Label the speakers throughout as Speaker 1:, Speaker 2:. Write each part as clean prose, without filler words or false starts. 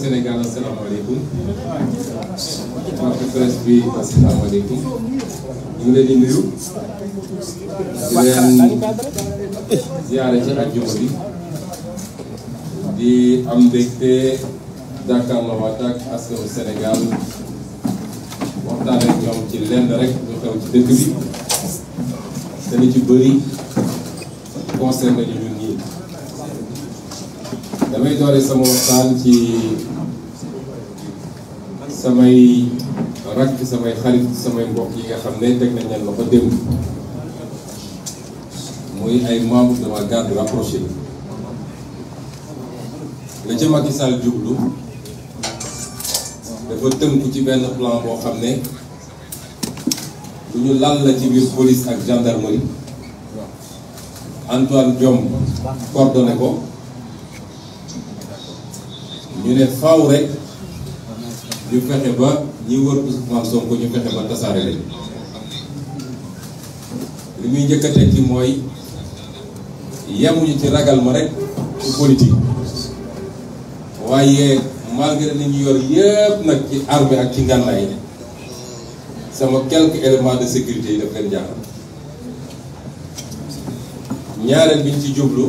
Speaker 1: Sénégal asalaamaaleykum mbokki presse bi asalaamaaleykum ñu ngi leen di nuyu di leen ziare ci àjjuma bi di am mbégte jàkkaarloo waat ak askanu Sénégal waxtaan ak ñoom ci lenn rek lu xew ci dëkk bi te li ci bëri concerné ñu ñun ñii. damay doore sama waxtaan ci samay rakk samay xarit samay mbokk yi nga xam ne teg nañ leen loxo démb muy ay membres de ma garde rapprochée la ca Macky Sall jublu dafa tënku ci benn plan boo xam ne lu ñu lal la ci biir police ak gendarmerie Antoine Diome coordonné ko ñu ne faaw rek ñu fexe ba ñi wër Ousmane Sonko ñu fexe ba tasaare leen li muy njëkk a tekki mooy yemuñu ci ragal ma rek ci politique waaye malgré li ñu yor yëpp nag ci armée ak ci ngànnaay sama quelques éléments de sécurité yi daf leen jaaxal ñaareel bi ñu ci jublu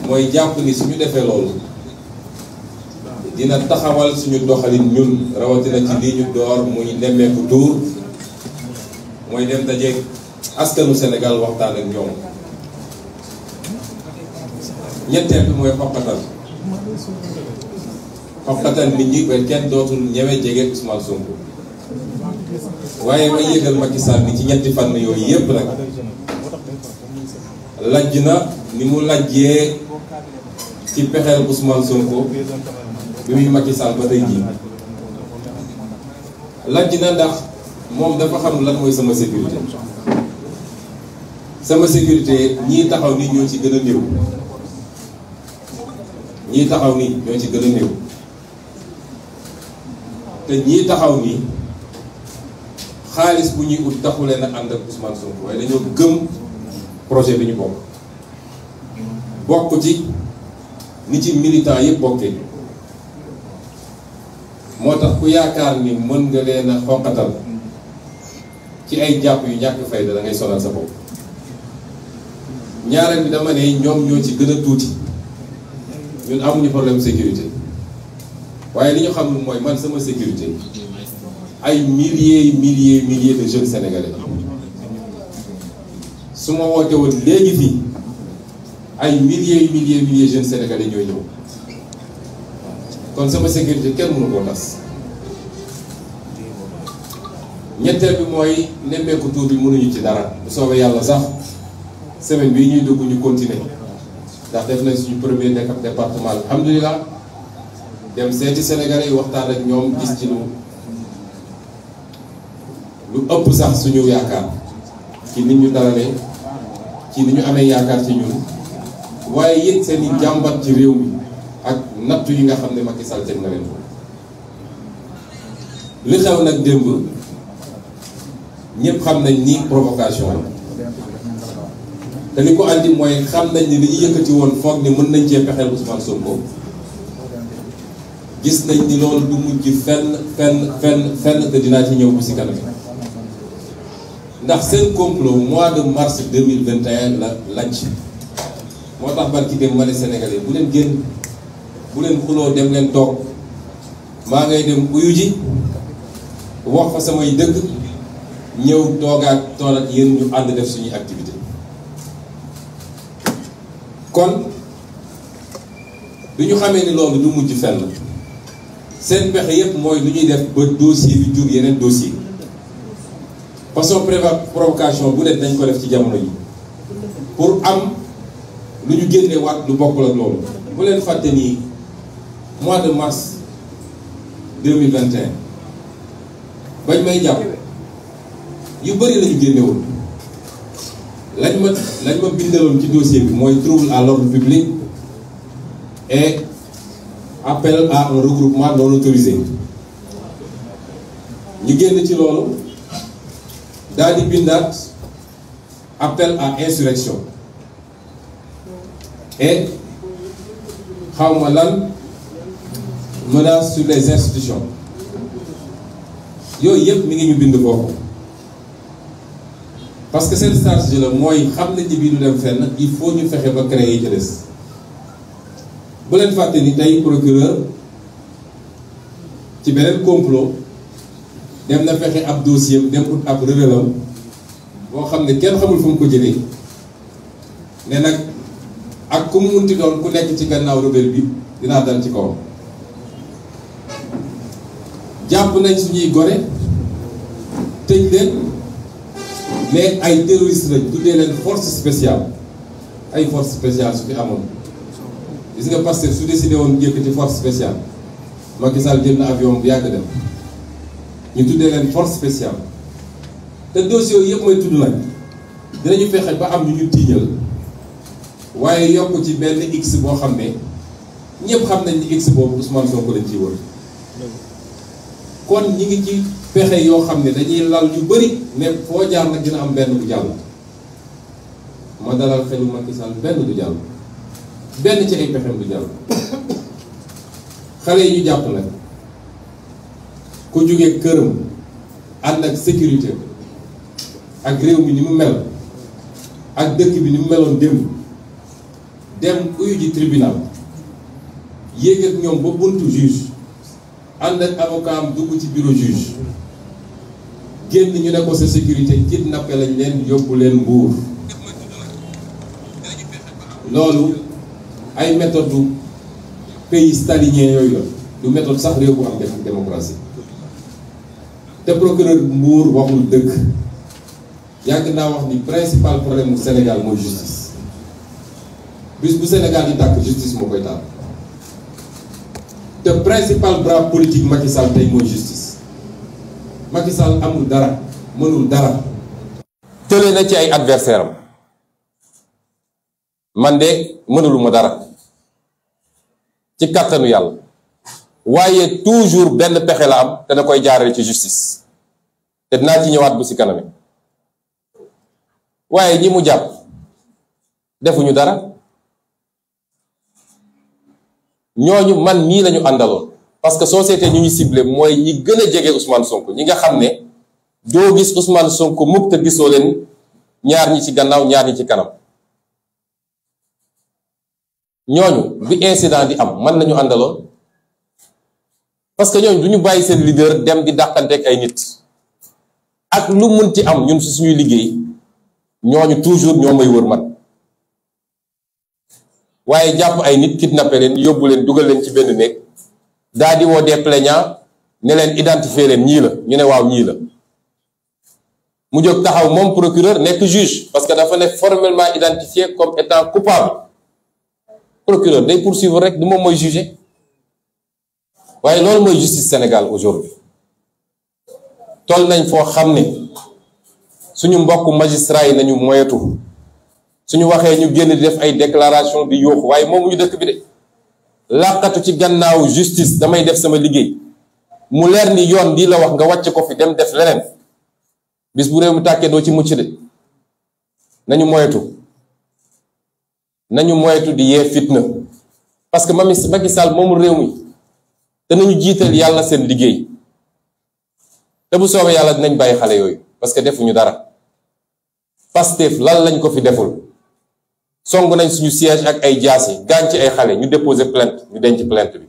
Speaker 1: mooy jàpp ni suñu defee loolu dina taxawal suñu doxalin ñun rawatina ci lii ñu door muy nemmeeku tuur mooy dem dajeeg askanu Sénégal waxtaan ak ñoom ñetteel bi mooy xoqatal nit ñi ba kenn dootul ñeme jege Ousmane Sonko waaye may yëgal Macky Sall ni ci ñetti fànn yooyu yépp nag lajj na ni mu lajjee ci pexeel Ousmane Sonko bi muy Macky Sall ba tey jii lajj na ndax moom dafa xam lan mooy sama sécurité ñii taxaw nii ñoo ci gën a néew ñii taxaw nii ñoo ci gën a néew te ñii taxaw nii xaalis bu ñuy ut taxulee na ànd ak Ousmane Sonko waaye dañoo gëm projet bi ñu bokk ci ni ci militant yëpp bokkee moo tax ku yaakaar ni mën nga leen a xoqatal ci ay jàpp yu ñàkk fayda da ngay sonal sa bopp. ñaareel bi dama ne ñoom ñoo ci gën a tuuti ñun amuñu problème sécurité waaye li ñu xam mooy man sama sécurité ay milliers de jeunes sénégalais su ma woote woon léegi fii ay milliers jeunes sénégalais ñooy ñëw kon sama sécurité kenn mënu koo tas. ñetteel bi mooy nemmeeku tuur bi mënuñu ci dara bu soobee yàlla sax semaine bii ñuy dugg ñu continuer ndax def nañ suñu premier département alhamdulilah dem seeti sénégalais yi waxtaan ak ñoom gis ci lu ëpp sax suñu yaakaar ci nit ñu dalalee ci ni ñu amee yaakaar ci ñun waaye it seen i jàmbat ci réew mi ak nattu yi nga xam ne Macky Sall teg na leen li xew nag démb ñëpp xam nañ ni provocation la te li ko andi mooy xam nañ ni li ñu yëkkati woon foog ni mën nañ cee pexeel Ousmane Sonko gis nañ ni loolu du mujj fenn te dinaa ci ñëw bu si kanam ndax seen complot mois de mars 2021 la lajj moo tax barki dem ma ne Sénégalais bu leen génn bu leen xuloo dem leen toog maa ngay dem uyu ji wax fa samay dëgg ñëw toogaat tool ak yéen ñu ànd def suñuy activité kon du ñu xamee ni loolu du mujj fenn seen pexe yépp mooy lu ñuy def ba dossier bi jur yeneen dossier façon provocation bu ne dañ ko def ci jamono yi pour am lu ñu génnee waat lu bokkul ak loolu bu leen fàtte nii mois de mars 2021 bañ may jàpp yu bëri lañu génnewoon lañ ma bindaloon ci dossier bi mooy trouble à l'ordre public et appel à un regroupement non autorisé ñu génn ci loolu daal di bindaat appel à insurrection et xawma lan menace sur les institutions yooyu yëpp mi ngi ñu bind foofu parce que seen stratégie la mooy xam nañ ni bii du dem fenn il faut ñu fexe ba créer yi ci des bu leen fàtte ni tey procureur ci beneen complot dem na fexe ab dossier dem ut ab rebellam boo xam ne kenn xamul fu mu ko jëlee ne nag ak ku mu munti doon ku nekk ci gannaaw rebelle bi dinaa dal ci kawam jàpp nañ suñuy gore tëj leen mais ay terroristes lañ tuddee leen force spéciale ay force spéciale su fi amoon gis nga Pastef su décidé woon yëkkati force spéciale Macky Sall jël na avion bu yàgg dem ñu tuddee leen force spéciale te dossiers yooyu yëpp mooy tudd nag dinañu fexe ba am ñu ñu tiiñal waaye yokk ci benn x boo xam ne ñëpp xam nañ ni x boobu Ousmane Sonko lañ ciy wër kon ñi ngi ci pexe yoo xam ne dañuy lal yu bëri ne foo jaar nag dina am benn bu jàll ma dalal xelu Macky Sall benn du jàll benn ci ay pexem du jàll xale yi ñu jàpp nag ku jógee këram ànd ak sécurité ak réew mi ni mu mel ak dëkk bi ni mu meloon démb dem uyu ji tribunal yéeg ak ñoom ba buntu juge ànd ak avocat am dugg ci bureau juge génn ñu ne ko sa sécurité kidnappé lañ leen yóbbu leen Mbuur loolu ay méthode du pays stalinien yooyu la du méthode sax réew bu am démocratie te procureur Mbuur waxul dëgg yàgg naa wax ni principal problème mu Sénégal mooy justice bis bu Sénégal di tàkk justice moo koy taal te principal bras politique Macky Sall tey mooy justice Macky Sall amul dara mënul dara tële na ci ay adversaire am man de mënuluma dara ci kàttanu yàlla waaye toujours benn pexe la am te da koy jaarale ci justice te dinaa ci ñëwaat bu si kaname waaye ñi mu jàpp defuñu dara ñooñu man mii lañu àndaloon parce que société ñu ñu ciblé mooy ñi gën a jege Ousmane Sonko ñi nga xam ne doo gis Ousmane Sonko mukk te gisoo leen ñaar ñi ci gannaaw ñaar ñi ci kanam ñooñu bi incident di am man lañu àndaloon parce que ñooñu du ñu bàyyi seen leader dem di dàqanteeg ay nit ak lu mun ci am ñun si suñuy liggéey ñooñu toujours ñoo may wër man waaye jàpp ay nit kidnappé leen yóbbu leen dugal leen ci benn néeg daa di woo des plaignants ne leen identifier leen ñii la ñu ne waaw ñii la mu jóg taxaw moom procureur nekk juge parce que dafa ne formellement identifié comme étant coupable procureur day poursuivre rek du moom mooy juger waaye loolu mooy justice Sénégal aujourd'hui toll nañ foo xam ne suñu mbokku magistrat yi nañu moyetu suñu waxee ñu génn di def ay déclaration di yooxu waaye moomu ñu dëkk bi de làqatu ci gannaaw justice damay def sama liggéey mu leer ni yoon di la wax nga wàcc ko fi dem def leneen bis bu réew mi tàkkee doo ci mucc de nañu moyetu di yee fitna parce que Macky Sall moomul réew mi te nañu jiital yàlla seen liggéey te bu soobee yàlla dinañ bàyyi xale yooyu parce que defuñu dara Pastef lan lañ ko fi deful song nañ suñu siège ak ay jaasi gaañ ci ay xale ñu déposer plainte ñu denc plainte bi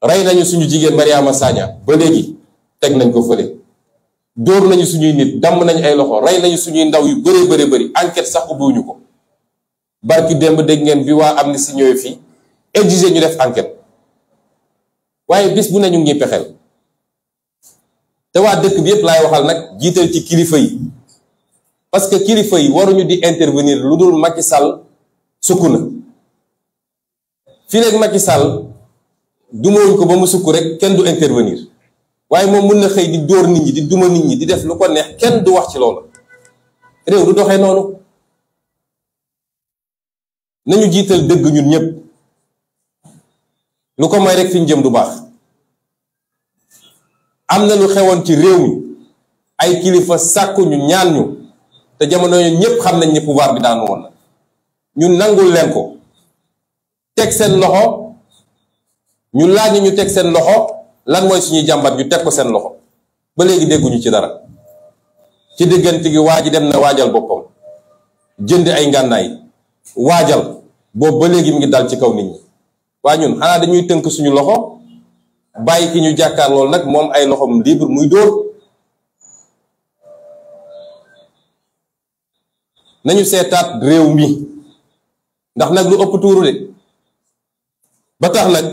Speaker 1: rey nañu suñu jigéen Mariama Sagna ba léegi teg nañ ko fële dóor nañu suñuy nit damm nañ ay loxo rey nañu suñuy ndaw yu bëree bëri enquête sax ubbiwuñu ko barki démb dégg ngeen bi waa Amnesty ñëwee fii exiger ñu def enquête waaye bis bu ne ñu ngi pexeel te waa dëkk bi yépp laay waxal nag jiital ci kilifa yi parce que kilifa yi waruñu di intervenir lu dul Macky Sall sukk na fii léegi Macky Sall dumawuñ ko ba mu sukk rek kenn du intervenir waaye moom mën na xëy di dóor nit ñi di duma nit ñi di def lu ko neex kenn du wax ci loolu réew du doxee noonu nañu jiital dëgg ñun ñëpp lu ko may rek fi ñu jëm du baax am na lu xewoon ci réew mi ay kilifa sàkku ñu ñaan ñu te jamono yooyu ñëpp xam nañ ne pouvoir bi daanu woon na ñu nangul leen ko teg seen loxo
Speaker 2: ñu laaj ñu teg seen loxo lan mooy suñuy jàmbat ñu teg ko seen loxo ba léegi dégguñu ci dara. ci diggante gi waa ji dem na waajal boppam jënd ay ngànnaay waajal boobu ba léegi mu ngi dal ci kaw nit ñi. waa ñun xanaa dañuy tënk suñu loxo bàyyi ki ñu jàkkaar lool nag moom ay loxom libre muy dóor. nañu seetaat réew mi ndax nag lu ëpp tuuru de ba tax nag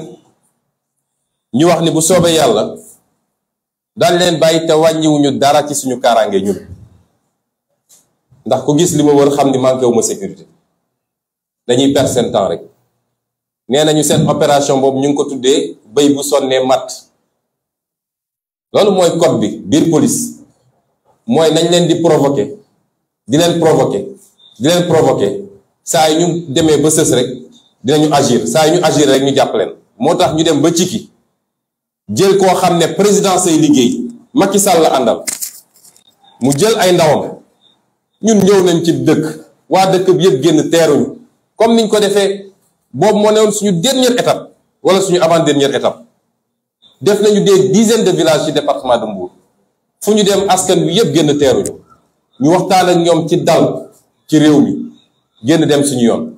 Speaker 2: ñu wax ni bu soobee yàlla daal leen bàyyi te wàññiwuñu dara ci suñu kaaraange ñun ndax ku gis li ma wër xam ni manqué wu ma sécurité dañuy perdre seen temps rek. nee nañu seen opération boobu ñu ngi ko tuddee béy bu sonnee matt loolu mooy code bi biir police mooy nañ leen di provoquer di leen provoquer saa yi ñu demee ba sës rek dinañu agir saa yi ñu agir rek ñu jàpp leen. moo tax ñu dem ba ciki jël koo xam ne président say liggéey Macky Sall la àndal mu jël ay ndawam ñun ñëw nañ ci dëkk waa dëkk bi yëpp génn teeruñu comme niñ ko defee boobu moo newoon suñu dernière étape wala suñu avant dernière étape. def nañu des dizaines de villages ci département de Mbour fu ñu dem askan bi yëpp génn teeruñu ñu waxtaan ak ñoom ci dal ci réew mi génn dem suñu yoon.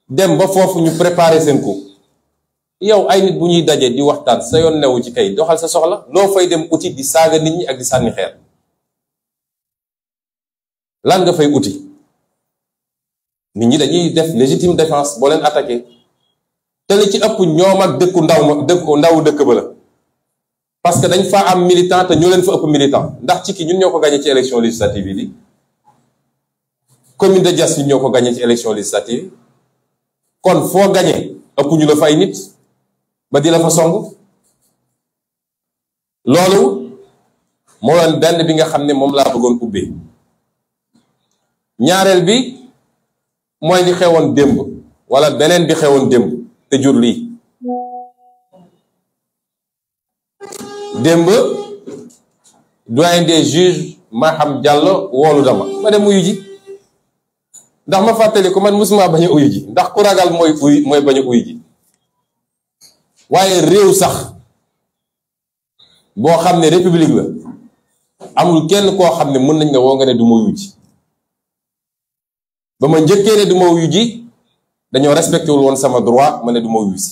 Speaker 2: dem ba foofu ñu préparer seen coup yow ay nit bu ñuy dajee di waxtaan sa yoon newu ci kay doxal sa soxla loo fay dem uti di saaga nit ñi ak di sànni xeer lan nga fay uti. nit ñi dañuy def légitime défense boo leen attaqué te li ci ëpp ñoom ak dëkku ndaw dëkk ba la parce que dañ fa am militant te ñoo leen fa ëpp militant ndax ci ki ñun ñoo ko gagné ci élection législative yi di commune de Diass ñun ñoo ko gagné ci élection législative kon foo gagné ëpp ñu la fa ay nit ba di la fa song. loolu moo doon benn bi nga xam ne moom laa bëggoon ubbee. ñaareel bi mooy li xewoon démb wala beneen bi xewoon démb te jur lii. démb doyen des juges Maham Diallo woolu dama ma dem uyu ji ndax ma fàttali ko man musuma bañ a uyu ji ndax ku ragal mooy bañ a uyu ji waaye réew sax boo xam ne république la amul kenn koo xam ne mën nañ nga woo nga ne du ma uyu ji. ba ma njëkkee ne du ma wuyu ji dañoo respecté wul woon sama droit ma ne du ma wuyu si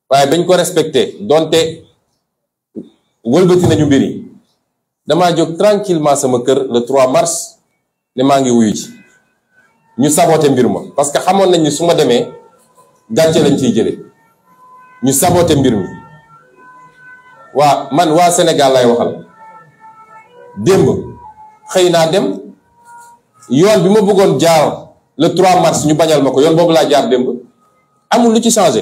Speaker 2: waaye bañ ko respecté donte wëlbati nañu mbir yi damaa jóg tranquillement sama kër le 3 mars ne maa ngi wuyu ji ñu saboté mbir ma parce que xamoon nañ ni su ma demee gàcce lañ ciy jële ñu saboté mbir mi. waa Sénégal lay waxal démb xëy naa dem yoon bi ma bëggoon jaar le 3 mars ñu bañal ma ko yoon boobu laa jaar démb amul lu ci changé.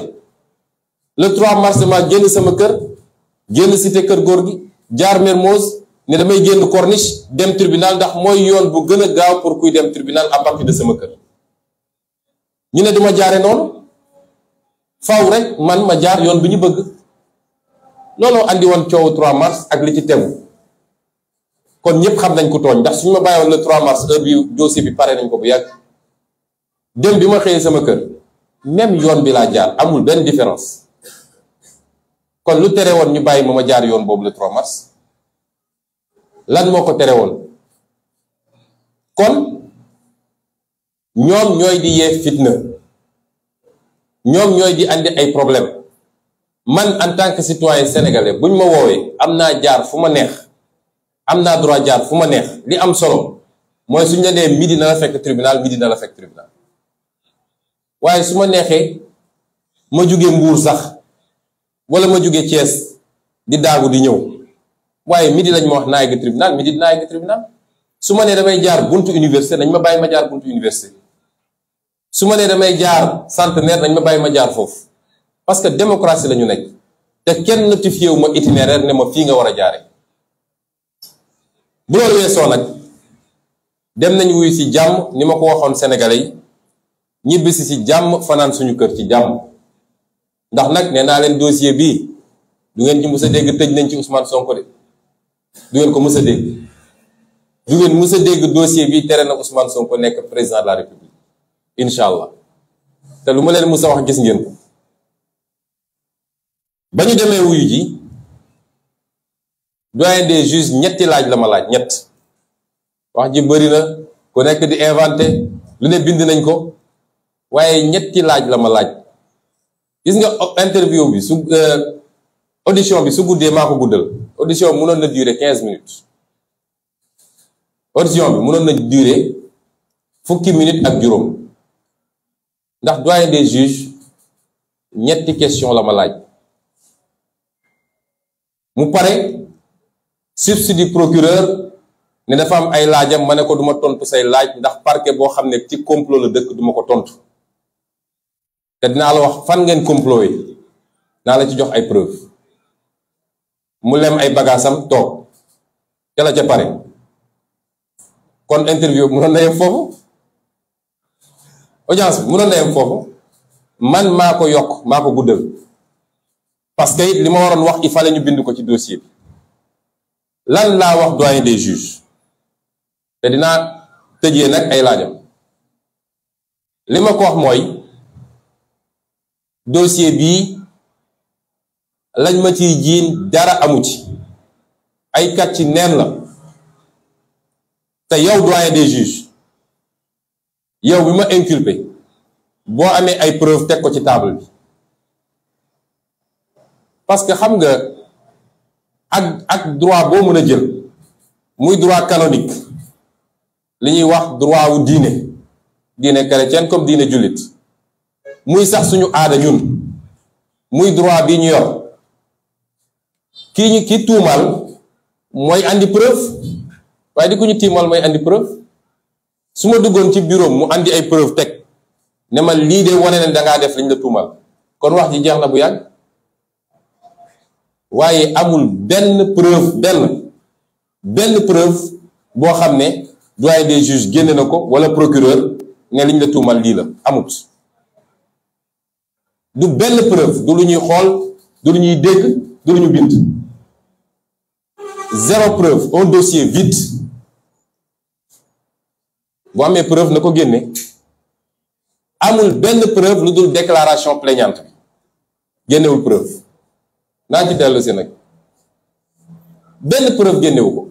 Speaker 2: le 3 mars dama génn sama kër génn cité kër góor gi jaar Mermoz ne damay génn Corniche dem tribunal ndax mooy yoon bu gën a gaaw pour kuy dem tribunal à partir de sama kër. ñu ne duma jaare noonu faw rek man ma jaar yoon bi ñu bëgg looloo andi woon coowu 3 mars ak li ci tegu. kon ñëpp xam nañ ko tooñ ndax suñu ma bàyyiwoon le 3 mars heure bi dossier bi pare nañ ko bu yàgg. dem bi ma xëyee sama kër même yoon bi laa jaar amul benn différence kon lu tere woon ñu bàyyi ma jaar yoon boobu le 3 mars lan moo ko tere woon. kon ñoom ñooy di yee fitna ñoom ñooy di andi ay problème man en tant que citoyen sénégalais buñ ma woowee am naa jaar fu ma neex. am naa droit jaar fu ma neex li am solo mooy suñu la nee midi na la fekk tribunal midi na la fekk tribunal waaye su ma neexee ma jóge Mbuur sax wala ma jóge Thiès di daagu di ñëw waaye midi lañ ma wax naa yegg tribunal midi dinaa yegg tribunal. su ma nee damay jaar buntu université nañ ma bàyyi ma jaar buntu université su ma nee damay jaar centenaire nañ ma bàyyi ma jaar foofu parce que démocratie la ñu nekk te kenn notifié wu ma itinéraire ne ma fii nga war a jaare. bu loolu weesoo nag dem nañu wuyu ci jàmm ni ma ko waxoon sénégalais yi ñibbisi ci jàmm fanaan suñu kër ci jàmm ndax nag nee naa leen dossier bii du ngeen ci mës a dégg tëj nañ ci Ousmane Sonko de du ngeen ko mës a dégg du ngeen mës a dégg dossier bii tere na Ousmane Sonko nekk président de la République incha allah te lu ma leen mës a wax gis ngeen ko ba ñu demee wuyu ji doyen des juges ñetti laaj la ma laaj ñett wax ji bëri na ku nekk di inventé lu ne bind nañ ko waaye ñetti laaj la ma laaj. gis nga interview bi su audition bi su guddee maa ko guddal audition bi mënoon na durer 15 minutes audition bi mënoon na durer fukki minutes ak juróom ndax doyen des juges ñetti question la ma laaj mu pare substitut procureur ne dafa am ay laajam ma ne ko duma tontu say laaj ndax parquet boo xam ne ci complot la dëkk duma ko tontu te dinaa la wax fan ngeen complot yi naa la ci jox ay preuve mu lem ay bagaasam toog ca la ca pare kon interview bi mënoon na yem foofu audience bi mënoon na yem foofu man maa ko yokk maa ko guddal parce que li ma waroon wax il fallait ñu bind ko ci dossier bi lan laa wax doyen des juges te dinaa tëjee nag ay laajam li ma ko wax mooy dossier bii lañ ma ciy jiin dara amu ci ay kat ci neen la te yow doyen des juges yow bi ma inculpé boo amee ay preuve teg ko ci table bi parce que xam nga ak droit boo mën a jël muy droit canonique li ñuy wax droit wu diine chrétienne comme diine jullit muy sax suñu aada ñun muy droit bi ñu yor ki tuumal mooy andi preuve waaye di ku ñu tiimal mooy andi preuve su ma duggoon ci bureau mu andi ay preuve teg ne ma lii de wane ne dangaa def liñ la tuumal kon wax ji jeex na bu yàgg waaye amul benn preuve boo xam ne doyen des juges génne na ko wala procureur ne liñ la tuumal lii la amut du benn preuve du lu ñuy xool du lu ñuy dégg du lu ñu bind zéro preuve un dossier vide bu amee preuve na ko génne amul benn preuve lu dul déclaration plaignante bi génnewul preuve naa ci dellu si nag benn preuve génnewu ko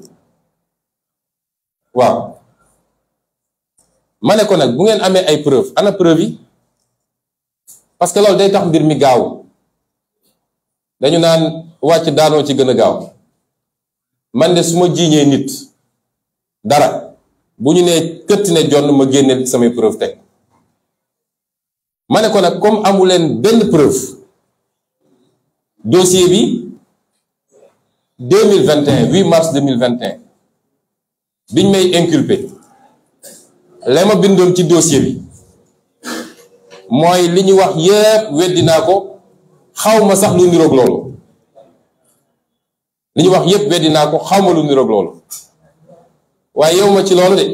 Speaker 2: waaw ma ne ko nag bu ngeen amee ay preuve ana preuve yi parce que loolu day tax mbir mi gaaw dañu naan wàcc daanoo ci gën a gaaw man de su ma jiiñee nit dara bu ñu nee këtt ne jonn ma génne samay preuve teg ma ne ko nag comme amuleen benn preuve dossier bi 2021 8 mars 2021 biñ may inculpé la ma bindoon ci dossier bi mooy li ñu wax yépp weddi naa ko xaw ma sax lu niroog loolu li ñu wax yépp weddi naa ko xaw ma lu niroog loolu waaye yow ma ci loolu de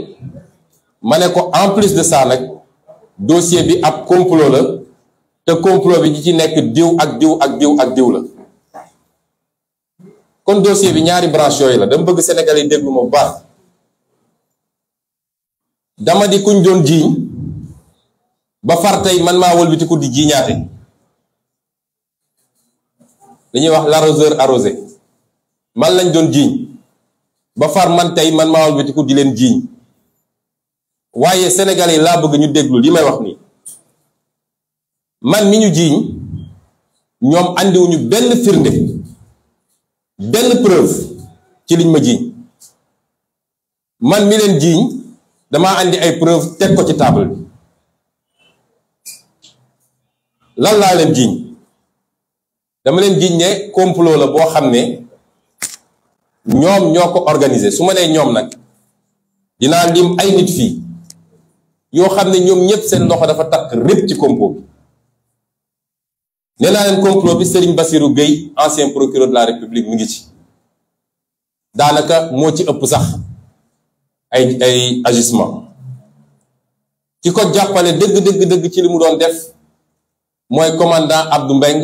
Speaker 2: ma ne ko en plus de ça nag dossier bi ab complot la te complot bi ñi ci nekk diw ak diw ak diw ak diw la kon dossier bi ñaari branche yooyu la dama bëgg Sénégalais yi déglu ma bu baax dama di kuñ doon jiiñ ba far tey man maa wëlbatiku di jiiñaate li ñuy wax l'arroseur arrosé man lañ doon jiiñ ba far man tey man maa wëlbatiku di leen jiiñ waaye Sénégalais yi laa bëgg ñu déglu li may wax nii man mi ñu jiiñ ñoom andiwuñu benn firnde benn preuve ci liñ ma jiiñ man mi leen jiiñ damaa andi ay preuve teg ko ci table bi lan laa leen jiiñ dama leen jiiñ ne complot la boo xam ne ñoom ñoo ko organisé su ma nee ñoom nag dinaa lim ay nit fii yoo xam ne ñoom ñëpp seen loxo dafa takk répp ci complot bi nee naa leen complot bi Serigne Bassirou Gueye ancien procureur de la République mi ngi ci daanaka moo ci ëpp sax ay agissement ci ko jàppale dëgg ci li mu doon def mooy commandant Abdou Mbeng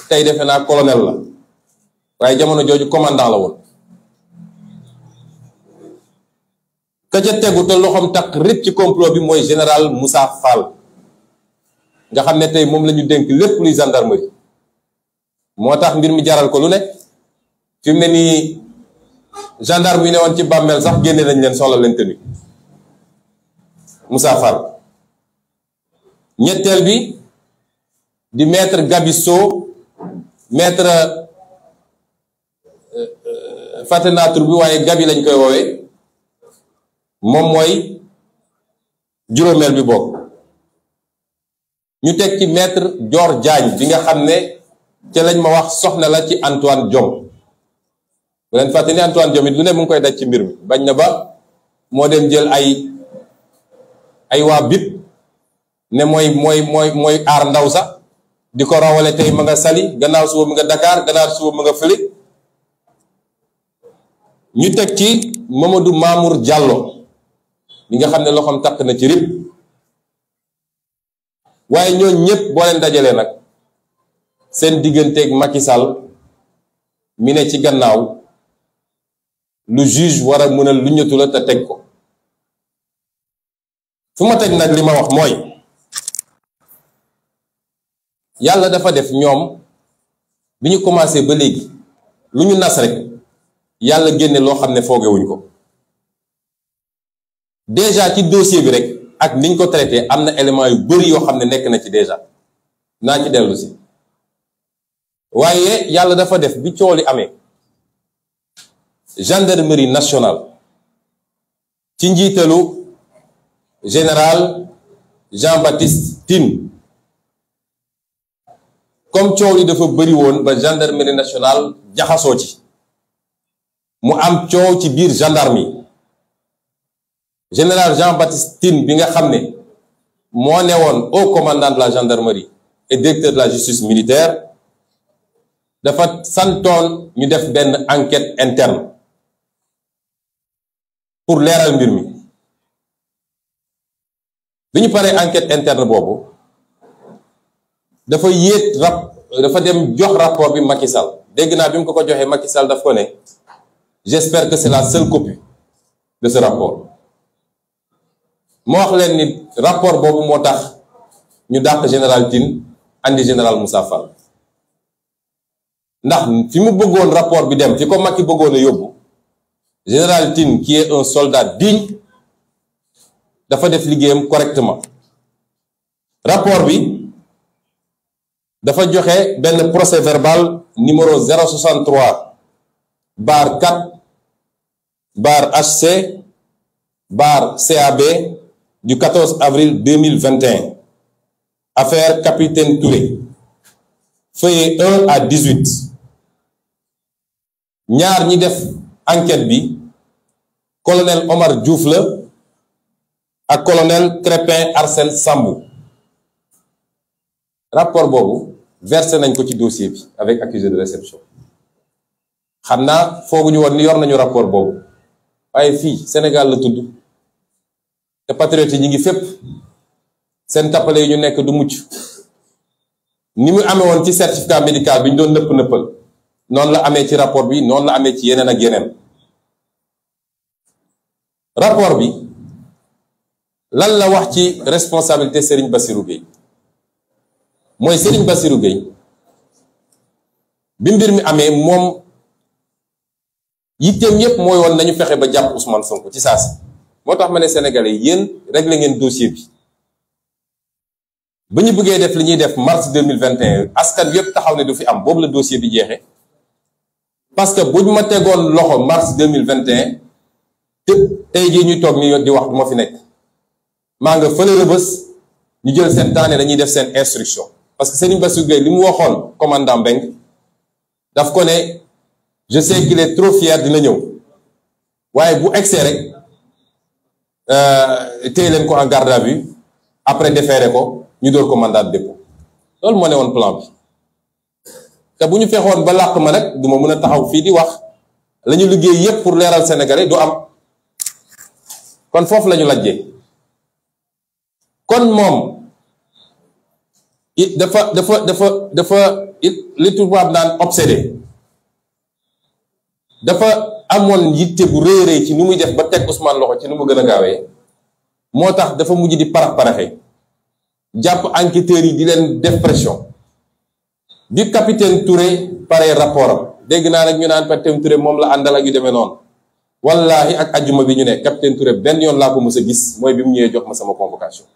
Speaker 2: tey defe naa colonel la waaye jamono jooju commandant la woon ka ca tegu te loxoom takk répp ci complot bi mooy général Moussa Fall nga xam ne tey moom la ñu dénk lépp luy gendarmerie moo tax mbir mi jaral ko lu nekk. fi mu ne nii gendarme yi ne woon ci bàmmeel sax génne nañ leen soxla leen tenue Moussa Fall. ñetteel bi di maître Gabisso maître fàtte naa tur bi waaye Gabi lañ koy woowee moom mooy juróomeel bi bokk. ñu teg ci maître Dior Diagne bi nga xam ne ca lañ ma wax soxna la ci Antoine Diome bu leen fàtte ni Antoine Diome it lu ne mu ngi koy daj ci mbir mi bañ na ba moo dem jël ay waa BIP ne mooy aar ndaw sax di ko rawale tey ma nga Saly gannaaw suba mu nga Dakar gannaaw suba mu nga fële. ñu teg ci Mamadou Mamour Diallo bi nga xam ne loxoom takk na ci rib waaye ñooñ ñëpp boo leen dajalee nag seen digganteeg Macky Sall mi ne ci gannaaw lu juge war a mën a lu ñëtu la te teg ko fu ma teg nag li ma wax mooy yàlla dafa def ñoom bi ñu commencé ba léegi lu ñu nas rek yàlla génne loo xam ne foogewuñ ko déjà ci dossier bi rek ak niñ ko traité am na élément yu bari yoo xam ne nekk na ci déjà naa ci dellu si waaye yàlla dafa def bi coow li amee gendarmerie nationale ci njiitalu général Jean-Baptiste Tine comme coow li dafa bari woon ba gendarmerie nationale jaxasoo ci mu am coow ci biir gendarmerie général Jean-Baptiste Tine bi nga xam ne moo ne woon haut commandant de la gendarmerie et directeur de la justice militaire dafa santoon ñu def benn enquête interne pour leeral mbir mi bi ñu paree enquête interne boobu dafa dem jox rapport bi Macky Sall dégg naa bi mu ko joxee Macky Sall daf ko ne j'espère que c'est la seule copie de ce rapport moo wax leen ni rapport boobu moo tax ñu dàq général Tine andi général Moussa Fall ndax fi mu bëggoon rapport bi dem fi ko Macky bëggoon a yóbbu général Tine qui est un soldat digne dafa def liggéeyam correctement rapport bi dafa joxe benn procès verbal numéro 063 bar 4 bar HC bar CAB du 14 avril 2021 affaire capitaine Touré feuillet 1 à 18 ñaar ñi def enquête bi colonel Omar Diouf la ak colonel Crépin Arsène Sambou rapport boobu versé nañ ko ci dossier bi avec accusé de réception xam naa fooguñu woon ni yor nañu rapport boobu waaye fii Sénégal la tudd te patriotes yi ñi ngi fépp seen tappale yi ñu nekk du mucc ni mu amee woon ci certificat médical bi ñu doon nëppal noonu la amee ci rapport bi noonu la amee ci yeneen ak yeneen rapport bi lan la wax ci responsabilité Serigne Bassirou Gueye mooy Serigne Bassirou Gueye bi mbir mi amee moom yitteem yépp mooy woon nañu fexe ba jàpp Ousmane Sonko ci saasi moo tax ma ne Sénégalais yéen réglé ngeen dossier bi ba ñu bëggee def li ñuy def mars 2021 askan yépp taxaw ne du fi am boobu la dossier bi jeexee parce que bu ñu ma tegoon loxo mars 2021 te tey jii ñuy toog ni di wax du ma fi nekk maa nga fële Rebeuss ñu jël seen temps ne dañuy def seen instruction parce que Serigne Bassirou Gueye li mu waxoon commandant Mbengue daf ko ne je sais qu'il est trop fier dina ñëw waaye bu egsee rek téye leen ko en garde à vue après déféré ko ñu door ko mandat de dépôt loolu moo ne woon plan bi te bu ñu fexoon ba làq ma nag du ma mën a taxaw fii di wax la ñu liggéey yépp pour leeral Sénégalais du am kon foofu la ñu lajjee kon moom dafa li tubaab naan obsédé dafa amoon yitte bu rëy rëy ci nu muy def ba teg Ousmane loxo ci nu mu gën a gaawee moo tax dafa mujj di parax-paraxe jàpp enquêteurs yi di leen def pression bi capitaine Touré pare rapport am dégg naa nag ñu naan capitaine Touré moom la àndal ak yu demee noonu wallahi ak ajjuma bi ñu ne capitaine Touré benn yoon laa ko mës a gis mooy bi mu ñëwee jox ma sama convocation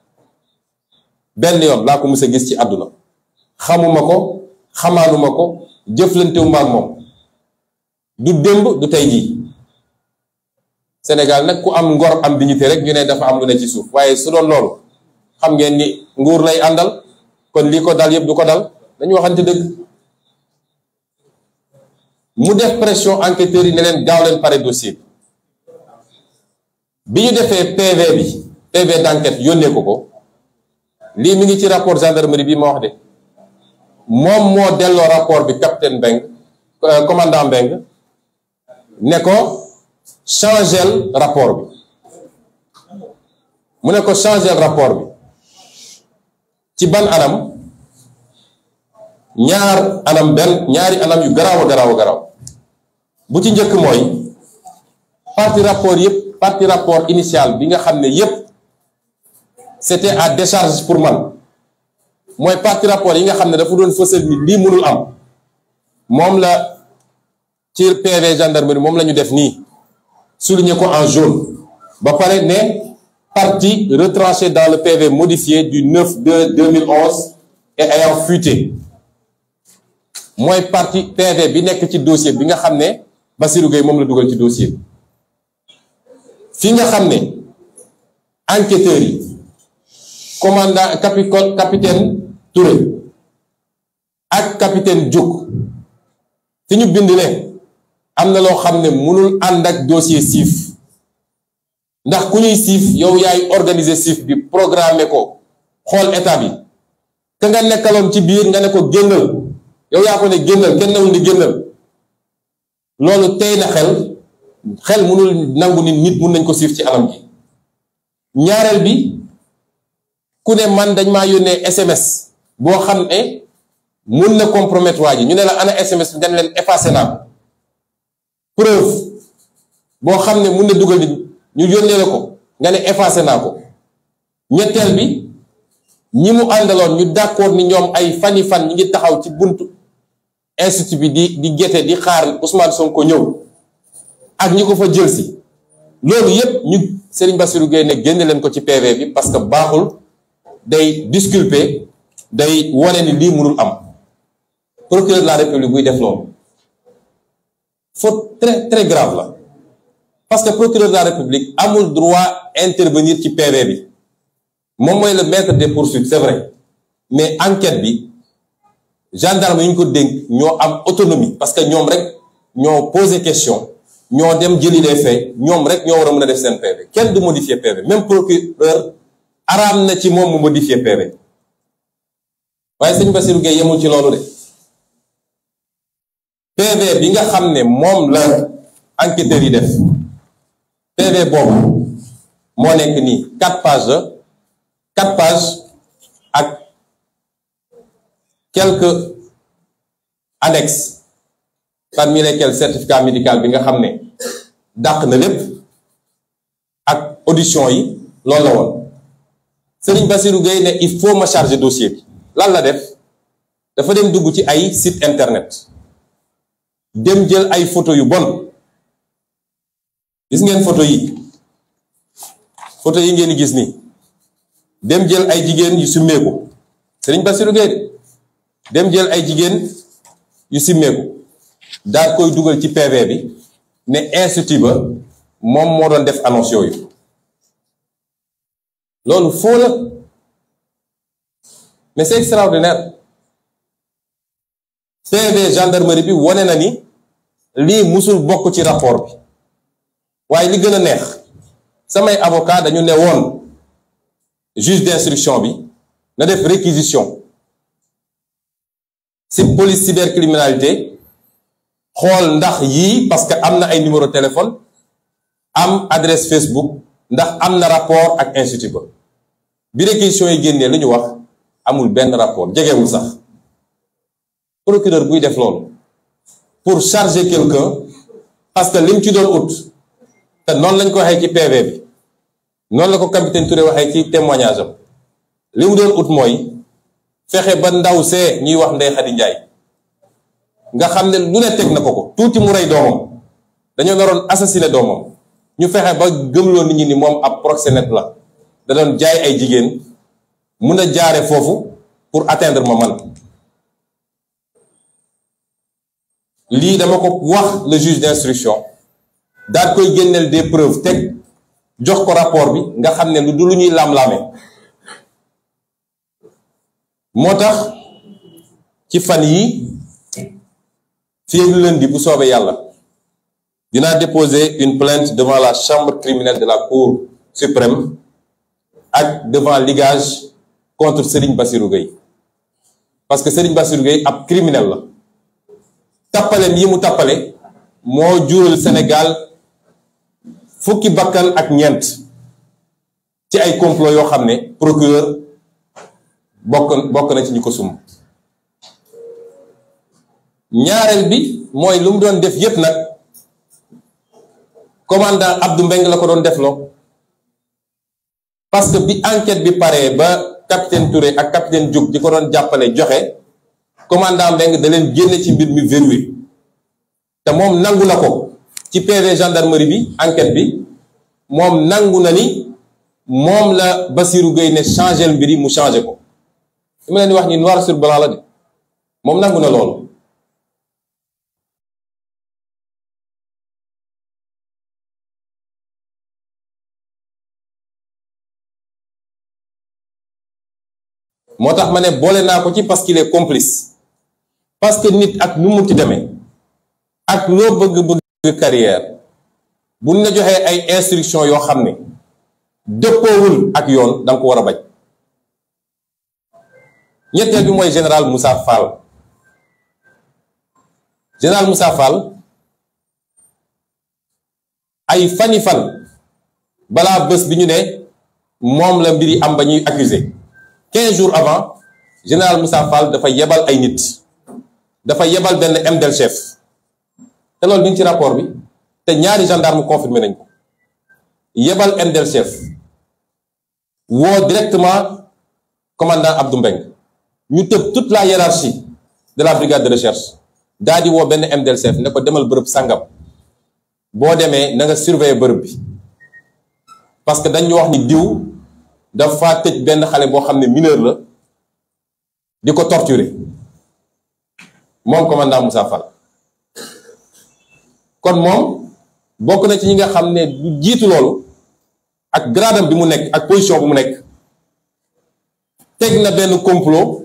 Speaker 2: benn yoon laa ko mës a gis ci àdduna xamuma ko xamaanuma ko jëflantewuma ak moom du démb du tey jii Sénégal nag ku am ngor am dignité rek ñu ne dafa am lu ne ci suuf waaye su doon loolu xam ngeen ni nguur lay àndal kon lii ko dal yëpp du ko dal dañu waxante dëgg. mu def pression enquêteurs yi ne leen gaaw leen pare dossier bi ñu defee PV d'enquête yónnee ko lii mi ngi ci rapport gendarmerie bi ma wax de moom moo delloo rapport bi capitaine Mbengue commandant Mbengue ne ko changel rapport bi mu ne ko changel rapport bi ci ban anam ñaari anam yu garaaw bu ci njëkk mooy partie rapport initial bi nga xam ne yépp c'était à décharge pour man mooy partie rapport yi nga xam ne dafa doon fësal ni lii mënul am moom la ci PV gendarmerie moom la ñu def nii souligné ko en jaune ba pare ne partie retranchée dans le PV modifié du 9/2/2011 et ayant fuité mooy partie PV bi nekk ci dossier bi nga xam ne Bassirou Gueye moom la dugal ci dossier bi fi nga xam ne enquêteurs yi commandant capitaine Touré ak capitaine Diouk fi ñu bind ne am na loo xam ne mënul ànd ak dossier siif ndax ku ñuy siif yow yaay organiser siif bi programmer ko xool état bi ka nga nekkaloon ci biir nga ne ko génnal yow yaa ko ne génnal kenn newul ni génnal loolu tey na xel mënul nangu nit mun nañ ko siif ci anam gi ñaareel bi ku ne man dañ maa yónnee SMS boo xam ne mun na compromettre waa ji ñu ne la ana SMS bi nga ne leen effacé naa preuve boo xam ne mun na dugal nit ñu yónnee la ko nga ne effacé naa ko ñetteel bi ñi mu àndaloon ñu d'accord ni ñoom ay fan ñi ngi taxaw ci buntu institut bi di gete di xaar Ousmane Sonko ñëw ak ñi ko fa jël si loolu yépp ñu Serigne Bassirou Gueye ne génne leen ko ci PV bi parce que baaxul day disculper day wone ni lii mënul am procureur de la République buy def loolu faute très très grave la parce que procureur de la République amul droit intervenir ci PV bi moom mooy le maître des poursuites c'est vrai mais enquête bi gendarme yi ñu ko dénk ñoo am autonomie parce que ñoom rek ñoo posé question ñoo dem jëli les faits ñoom rek ñoo war a mën a def seen PV kenn du modifier PV même procureur araam na ci moom mu modifier PV waaye sëñ Bassirou Gueye yemul ci loolu de PV bi nga xam ne moom la enquêteurs yi def PV boobu moo nekk nii 4 pages ak quelques annexes parmi lesquels certificat médical bi nga xam ne dàq na lépp ak audition yi loolu la woon Serigne Bassirou Gueye ne il faut ma charger dossier bi lan la def dafa dem dugg ci ay site internet dem jël ay photo yu bon gis ngeen photo yi ngeen di gis nii dem jël ay jigéen yu simmeeku Serigne Bassirou Gueye dem jël ay jigéen yu simmeeku daal koy dugal ci PV bi ne institut ba moom moo doon def annonce yooyu loolu faux la mais c'est extraordinaire PV gendarmerie bi wone na ni lii musul bokk ci rapport bi waaye li gën a neex samay avocat dañu ne woon juge d'instruction bi na def réquisition ci police cybercriminalité xool ndax yii parce que am na ay numéro téléphone am adresse Facebook ndax am na rapport ak institut ba bi réquisition yi génnee lu ñu wax amul benn rapport jegewul sax procureur buy def loolu pour charger quelqu'un parce que lim ci doon ut te noonu lañ ko waxee ci PV bi noonu la ko capitaine Touré waxee ci témoignage am li mu doon ut mooy fexe ba ndaw see ñuy wax Ndeye Khady Ndiaye nga xam ne lu ne teg na ko tuuti mu rey doomam dañoo naroon assassiner doomam ñu fexe ba gëmloo nit ñi ni moom ab proxénète la da doon jaay ay jigéen mun a jaare foofu pour atteindre ma man lii dama ko wax le juge d'instruction daal koy génneel des preuves teg jox ko rapport bi nga xam ne lu du lu ñuy laam-laame moo tax ci fan yi fii lundi bu soobee yàlla dinaa déposer une plainte devant la chambre criminelle de la Cour suprême ak devant ligage contre Serigne Bassirou Gueye parce que Serigne Bassirou Gueye ab criminel la tappaleem yi mu tappale moo jural Sénégal fukki bakkan ak ñeent ci ay complot yoo xam ne procureur bokk na ci ñu ko sum ñaareel bi mooy lu mu doon def yépp nag commandant Abdou Mbengue la ko doon defloo parce que bi enquête bi paree ba capitaine Touré ak capitaine Diouk di ko doon jàppale joxe commandant Mbengue da leen génne ci mbir mi verrouillé te moom nangu na ko ci PV gendarmerie bi enquête bi moom nangu na ni moom la Bassirou Gueye ne changé mbir yi mu changé ko li ma leen di wax ni noir sur blanc la de moom nangu na loolu moo tax ma ne boole naa ko ci parce qu'il est complice parce que nit ak nu mu ci demee ak loo bëgg carrière bu ñu la joxee ay instructions yoo xam ne dëppoowul ak yoon da nga ko war a bañ ñetteel bi mooy général Moussa Fall général Moussa Fall ay fani fan balaa bés bi ñu ne moom la mbir yi am ba ñuy accusé 15 jours avant général Moussa Fall dafa yebal ay nit dafa yebal benn MDL chef te loolu ñu ci rapport bi te ñaari gendarme confirmé nañ ko yebal MDL chef woo directement commandant Abdou Mbengue ñu tëb toute la hiérarchie de la brigade de recherche daal di woo benn MDL chef ne ko demal bërëb sàngam boo demee na nga surveiller bërëb bi parce que dañu wax ni diw dafa tëj benn xale boo xam ne mineur la di ko torturer moom commandant Moussa Fall kon moom bokk na ci ñi nga xam ne du jiitu loolu ak gradam bi mu nekk ak position bi mu nekk teg na benn complot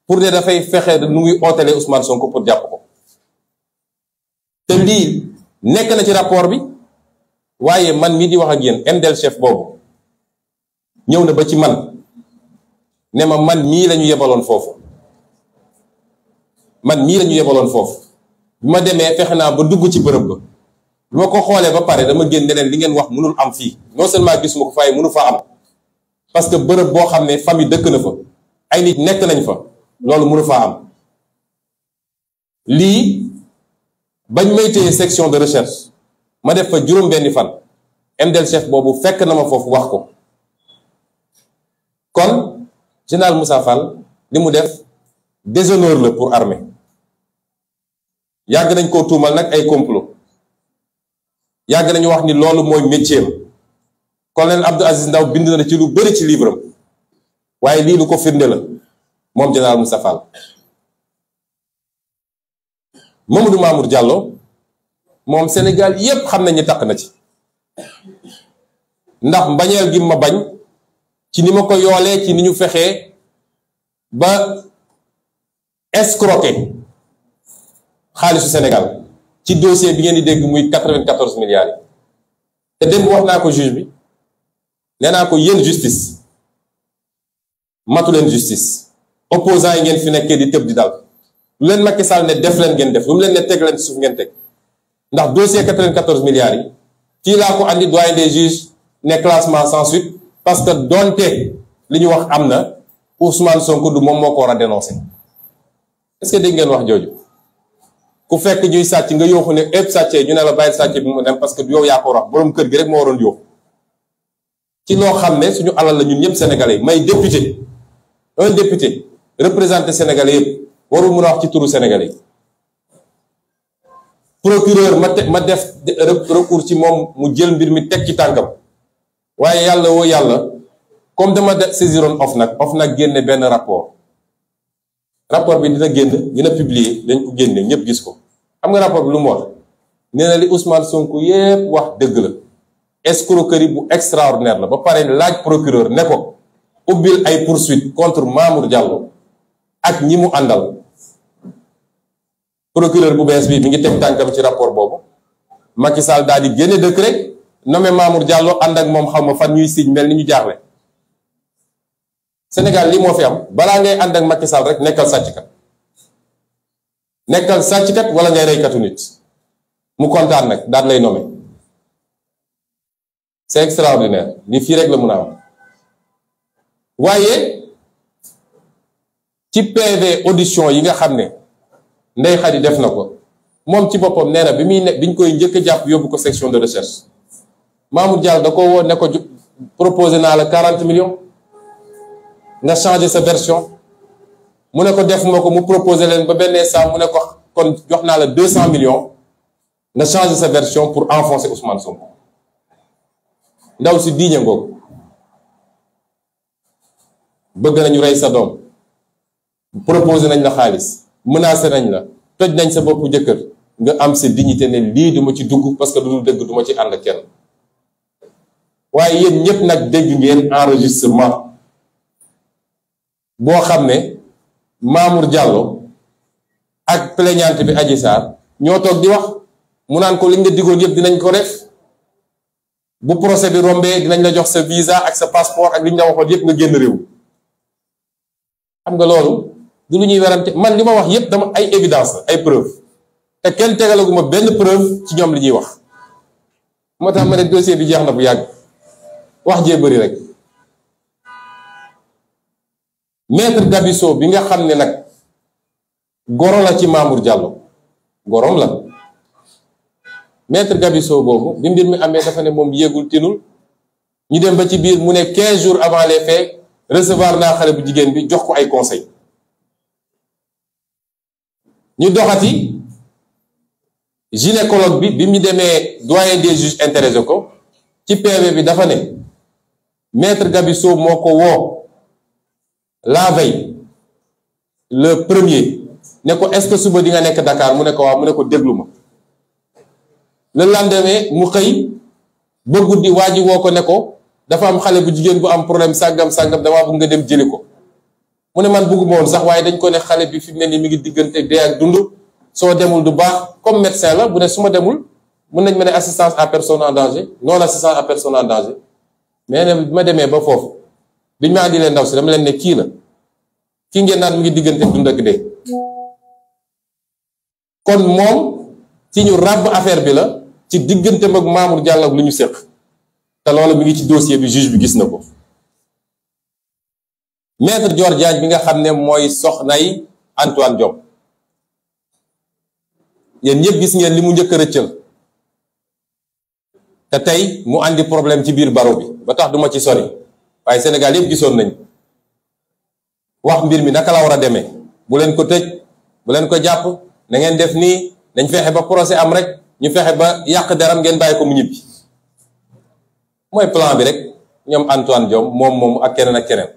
Speaker 2: pour ne dafay fexe nu muy ootelee Ousmane Sonko pour jàpp ko te lii nekk na ci rapport bi waaye man mii di wax ak yéen MDL chef boobu ñëw na ba ci man ne ma man mii la ñu yebaloon foofu bi ma demee fexe naa ba dugg ci bërëb ba bi ma ko xoolee ba pare dama génn ne leen li ngeen wax mënul am fii non seulement gisuma ko fay mënu fa am parce que bërëb boo xam ne famille dëkk na fa ay nit nekk nañ fa loolu mënu faa am lii bañ may téye section de recherche ma def fa juróom-benni fan MDL chef boobu fekk na ma foofu wax ko kon général Moussa Fall li mu def déshonneur la pour armée yàgg nañ koo tuumal nag ay complot yàgg nañu wax ni loolu mooy métier am colonel Abdou Aziz Ndaw bind na ci lu bëri ci livre am waaye lii lu ko firnde la moom général Moussa Fall Mamadou Mamour Diallo moom Sénégal yépp xam nañu takk na ci ndax mbañeel gi ma bañ ci ni ma ko yoolee ci ni ñu fexee ba escroquer xaalisu Sénégal ci dossier bi ngeen di dégg muy 94 milliards yi te démb wax naa ko juge bi nee naa ko yéen justice matu leen justice opposant yi ngeen fi nekkee di tëb di dal lu leen Macky Sall ne def leen ngeen def lu mu leen ne teg leen suuf ngeen teg ndax dossier 94 milliards yi fii laa ko andi doyen des juges ne classement sans suite parce que donte li ñu wax am na Ousmane Sonko du moom moo ko war a dénoncer est-ce que dégg ngeen wax jooju ku fekk ñuy sàcc nga yooxu ne ëpp sàccee ñu ne la bàyyi sàcc bi mu dem parce que yow yaa ko wax boroom kër gi rek moo waroon yooxu ci loo xam ne suñu alal la ñun ñëpp sénégalais may député un député représenté sénégalais yëpp warul mun a wax ci turu sénégalais procureur ma def recours ci moom mu jël mbir mi teg ci tànkam waaye yàlla woo yàlla comme dama saisiroon OFNAC génne benn rapport bi dina publier dañ ko génne ñëpp gis ko xam nga rapport bi lu mu wax nee na li Ousmane Sonko yépp wax dëgg la escroquerie bu extraordinaire la ba pare laaj procureur ne ko ubbil ay poursuite contre Mamour Diallo ak ñi mu àndal. Procureur bu bees bi mi ngi teg tànkam ci rapport boobu Macky Sall daal di génne décret nommé Mamour Diallo ànd ak moom xam ma fan ñuy signe mel ni ñu jaaxle. Sénégal lii moo fi am balaa ngay ànd ak Macky Sall rek nekkal sàcckat wala ngay reykatu nit mu kontaan nag daal lay nommé. C'est extraordinaire li fii rek la mun a am waaye ci PV audition yi nga xam ne Ndeye Khady def na ko moom ci boppam nee na biñ koy njëkk a jàpp yóbbu ko section de recherche Mamour Diallo da ko woo ne ko proposé naa la 40 millions nga changé sa version mu ne ko defuma ko mu proposé leen ba benn instant mu ne ko kon jox naa la 200 millions nga changé sa version pour enfoncer Ousmane Sonko ndaw si diiñe ngoog bëgg nañu rey sa doom proposé nañ la xaalis menacé nañ la toj nañ sa boppu jëkkër nga am sa dignité ne lii duma ci dugg parce que du dul dëgg duma ci ànd kenn waaye yéen ñépp nag dégg ngeen enregistrement boo xam ne Mamour Diallo ak plaignante bi Adji Sarr ñoo toog di wax mu naan ko liñ nga digoon yépp dinañ ko def bu procès bi rombee dinañ la jox sa visa ak sa passeport ak li ñu la waxoon yépp nga génn réew xam nga loolu du lu ñuy werante man li ma wax yépp dama ay évidence la ay preuve te kenn tegalaguma benn preuve ci ñoom li ñuy wax moo tax ma ne dossier bi jeex na bu yàgg wax jee bëri rek maître Gabisso bi nga xam ne nag goro la ci Mamour Diallo gorom la maître Gabisso boobu bi mbir mi amee dafa ne moom yéegul tinul ñu dem ba ci biir mu ne 15 jours avant les faits recevoir naa xale bu jigéen bi jox ko ay conseil ñu doxati gynécologue bi mu demee doyen des juges intéressé ko ci PV bi dafa ne maître Gabisso moo ko woo la veille le premier ne ko est-ce que suba di nga nekk Dakar mu ne ko waaw mu ne ko déglu ma le lendemain mu xëy ba guddi waa ji woo ko ne ko dafa am xale bu jigéen bu am problème sàngam damaa bëgg nga dem jëli ko mu ne man bëgguma woon sax waaye dañ ko ne xale bi fi mu ne nii mi ngi diggante dee ak dund soo demul du baax comme médecin la bu ne su ma demul mun nañ ma ne assistance à personne en danger non assistance à personne en danger mais ne bi ma demee ba foofu biñ ma andi leen ndaw si dama leen ne kii la kii ngeen naan mi ngi diggante dund ak dee kon moom ci ñu ràbb affaire bi la ci diggante mag Mamour Diallo ak lu ñu séq te loolu mi ngi ci dossier bi juge bi gis na ko maître Dior Diagne bi nga xam ne mooy soxnay Antoine Diome yéen ñëpp gis ngeen li mu njëkk a rëccal te tey mu andi problème ci biir baro bi ba tax duma ci sori waaye Sénégal yëpp gisoon nañ wax mbir mi naka la war a demee bu leen ko tëj bu leen ko jàpp na ngeen def nii dañ fexe ba procès am rek ñu fexe ba yàq deram ngeen bàyyi ko mu ñibbi mooy plan bi rek ñoom Antoine Diome moom ak keneen ak keneen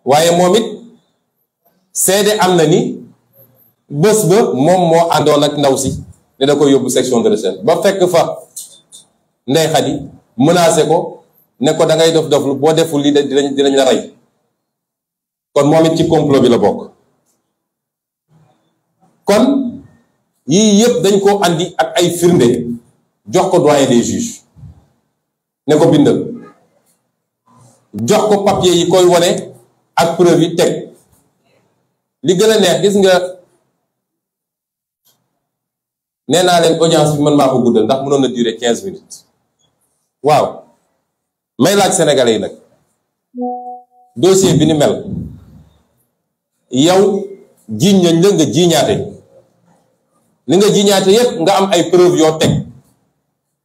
Speaker 2: waaye moom it seede am na ni bés ba moom moo àndoon ak ndaw si ne da koy yóbbu section de recherche ba fekk fa Ndeye Khady menacé ko ne ko da ngay dof boo deful lii dinañ la rey kon moom it ci complot bi la bokk kon yii yëpp dañ ko andi ak ay firnde jox ko doyen des juges ne ko bindal jox ko papier yi koy wone ak preuve yi teg li gën a neex gis nga nee naa leen audience bi man maa ko guddal ndax mënoon na durer 15 minutes waaw may laaj sénégalais yi nag dossier bi ni mel yow jiiñ nañ la nga jiiñaate li nga jiiñaate yépp nga am ay preuve yoo teg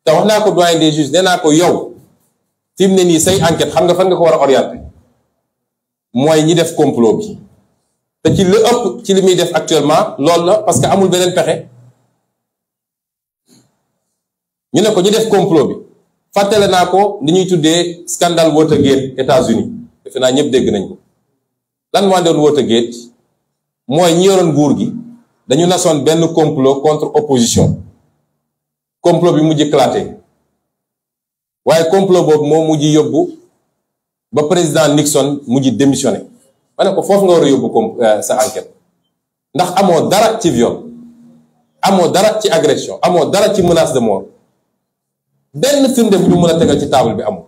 Speaker 2: te wax naa ko doyen des juges nee naa ko yow fi mu ne nii say enquête xam nga fan nga ko war a orienter mooy ñi def complot bi te ci li ëpp ci li muy def actuellement loolu la parce que amul beneen pexe ñu ne ko ñu def complot bi fàttale naa ko li ñuy tuddee scandale Watergate États-Unis defe naa ñëpp dégg nañ ko. lan moo doon Watergate mooy ñi yoroon nguur gi dañu nasoon benn complot contre opposition complot bi mujj éclaté waaye complot boobu moo mujj yóbbu ba président Nixon mujj démissionné. ma ne ko foofu nga war a yóbbu sa enquête ndax amoo dara ci viol, amoo dara ci agression, amoo dara ci menace de mort, benn firnde bu ñu mën a tegal ci table bi amul.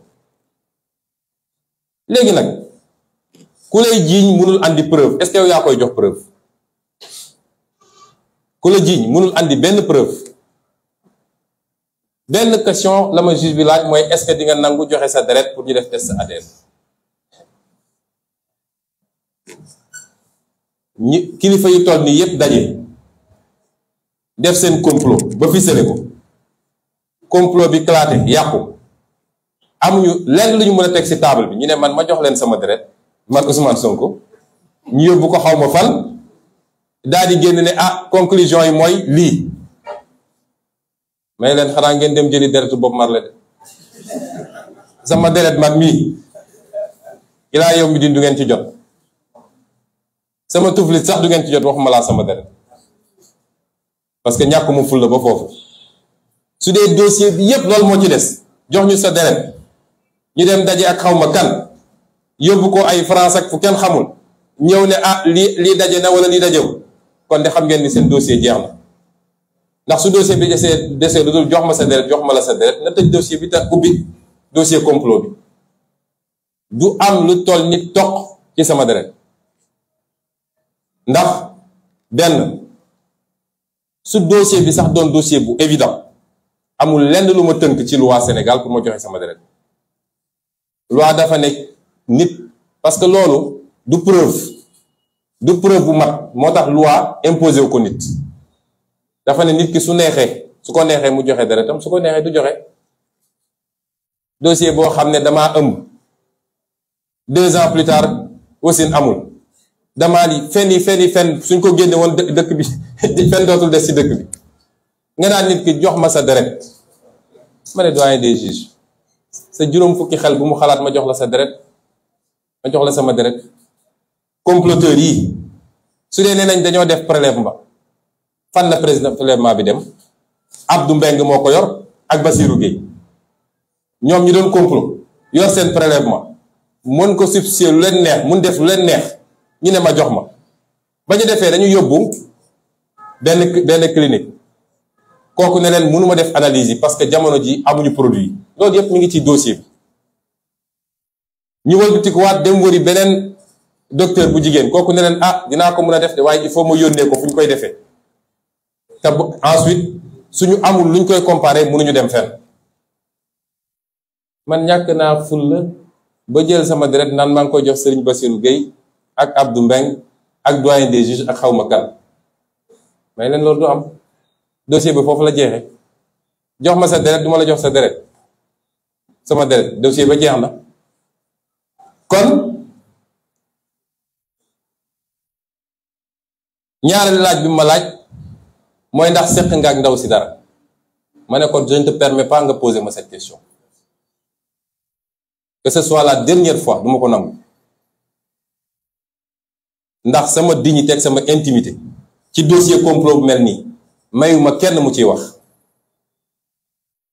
Speaker 2: léegi nag ku lay jiiñ mënul andi preuve, est-ce que yow yaa koy jox preuve? ku la jiiñ mënul andi benn preuve. benn question la ma juge bi laaj mooy est-ce que di nga nangu joxe sa deret pour ñu def test ADN. ñi kilifa yi toll nii yépp daje def seen complot ba ficelé ko, complot bi éclaté yàqu, amuñu lenn lu ñu mën a teg ci table bi ñu ne man ma jox leen sama deret man Ousmane Sonko, ñu yóbbu ko xaw ma fan daal di génn ne ah conclusion yi mooy lii. may leen xanaa ngeen dem jëli deretu Bob Marley de sama deret man mii ilaa yow mi di du ngeen ci jot, sama tuflit sax du ngeen ci jot, waxuma laa sama deret, parce que ñàkk mu ful la ba foofu. su dee dossier bi yépp loolu moo ci des, jox ñu sa deret ñu dem daje ak xawma kan yóbbu ko ay France ak fu kenn xamul ñëw ne ah lii daje na wala lii dajew, kon de xam ngeen ni seen dossier jeex na. ndax su dossier bi desee lu dul jox ma sa deret jox ma la sa deret na tëj dossier bi te ubbi dossier complot bi. du am lu toll nit toq ci sama deret, ndax benn su dossier bi sax doon dossier bu évident amul lenn lu ma tënk ci loi Sénégal pour ma joxe sama deret. loi dafa nekk nit, parce que loolu du preuve bu mat, moo tax loi imposé wu ko nit. dafa ne nit ki su ko neexee mu joxe deretam, su ko neexee du joxe. dossier boo xam ne damaa ëmb 2 ans plus tard wasin amul, damaa ni fen suñ ko génne woon dëkk bi fen dootul des ci dëkk bi, nga naan nit ki jox ma sa deret. ma ne doyen des juges, sa juróom fukki xel bu mu xalaat ma jox la sa deret, ma jox la sama deret. comploteurs yi su dee nee nañ dañoo def prélèvement, fan la président prélèvement bi dem? Abdou Mbengue moo ko yor ak Bassirou Gueye, ñoom ñu doon complot yor seen prélèvement mën ko substituer lu leen neex, mun def lu leen neex, ñu ne ma jox ma. ba ñu defee dañu yóbbu benn clinique, kooku ne leen mënuma def analyse yi parce que jamono ji amuñu produit. loolu yëpp mi ngi ci dossier bi. ñu wëlbatikuwaat dem wëri beneen docteur bu jigéen, kooku ne leen ah dinaa ko mën a def de waaye il faut ma yónnee ko fu ñu koy defee. te ensuite suñu amul luñ koy comparer mënuñu dem fenn. man ñàkk naa fulla ba jël sama deret naan maa ngi koy jox Serigne Bassirou Gueye ak Abdou Mbengue ak doyen des juges ak xawma kan. may leen loolu du am. dossier bi foofu la jeexee. jox ma sa deret duma la jox sa deret, sama deret, dossier ba jeex na. kon ñaareelu laaj bi ma laaj mooy ndax seq nga ak ndaw si dara. ma ne ko je ne te permets pas nga poser ma cette question, que ce soit la dernière fois duma ko nangu, ndax sama dignité ak sama intimité ci dossier complot bu mel nii mayuma kenn mu ciy wax.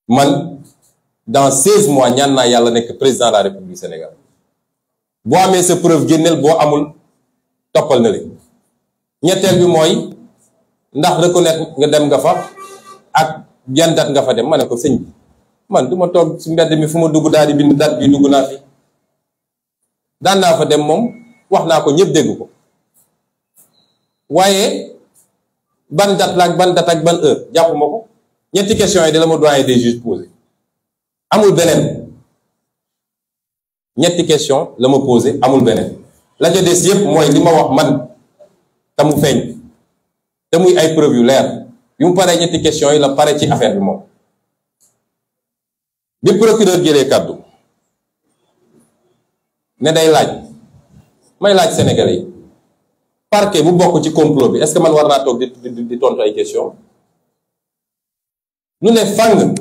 Speaker 2: man dans 16 mois ñaan naa yàlla nekk président de la République du Sénégal. boo amee sa preuve génneel, boo amul toppal na leen. ñetteel bi mooy ndax reconnaître nga dem nga fa ak yan date nga fa dem. ma ne ko sëñ bi man du ma toog ci mbedd mi fu ma dugg daal di bind date bi dugg naa fi. daan naa fa dem moom wax naa ko ñëpp dégg ko, waaye ban date la ak ban date ak ban heure jàppuma ko. ñetti questions yi de la ma doyen des juges posé, amul beneen. ñetti question la ma posé, amul beneen. la ca des yépp mooy li ma wax man te mu feeñ te muy ay preuve yu leer. yu mu paree ñetti question yi la pare ci affaire bi moom. bi procureur jëlee kàddu ne day laaj, may laaj Sénégalais yi, parquet bu bokk ci complot bi est-ce que man war naa toog di tontu ay question? lu ne fàng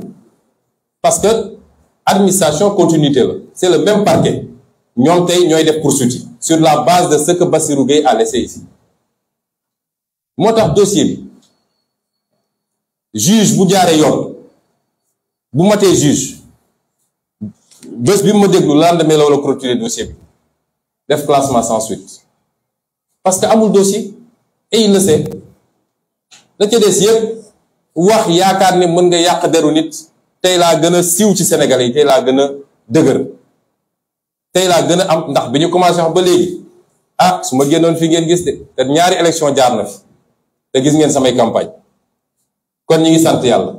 Speaker 2: parce que administration continuité la c'est le même parquet ñoom tey ñooy def poursuite sur la base de ce que Bassirou Gueye a laissé ici moo tax dossier bi juge bu jaaree yoon bu matee juge bés bi mu ma déglu lendemain la wala clôturer dossier bi def classement sans suite parce que amul dossier et il le sait la ca des yëpp wax yaakaar ni mën nga yàq deru nit tey laa gën a siiw ci Sénégalais yi tey laa gën a dëgër tey laa gën a am ndax bi ñu commencé wax ba léegi ah su ma génnoon fi ngeen gis de te ñaari élection jaar na fi te gis ngeen samay campagne kon ñi ngi sant yàlla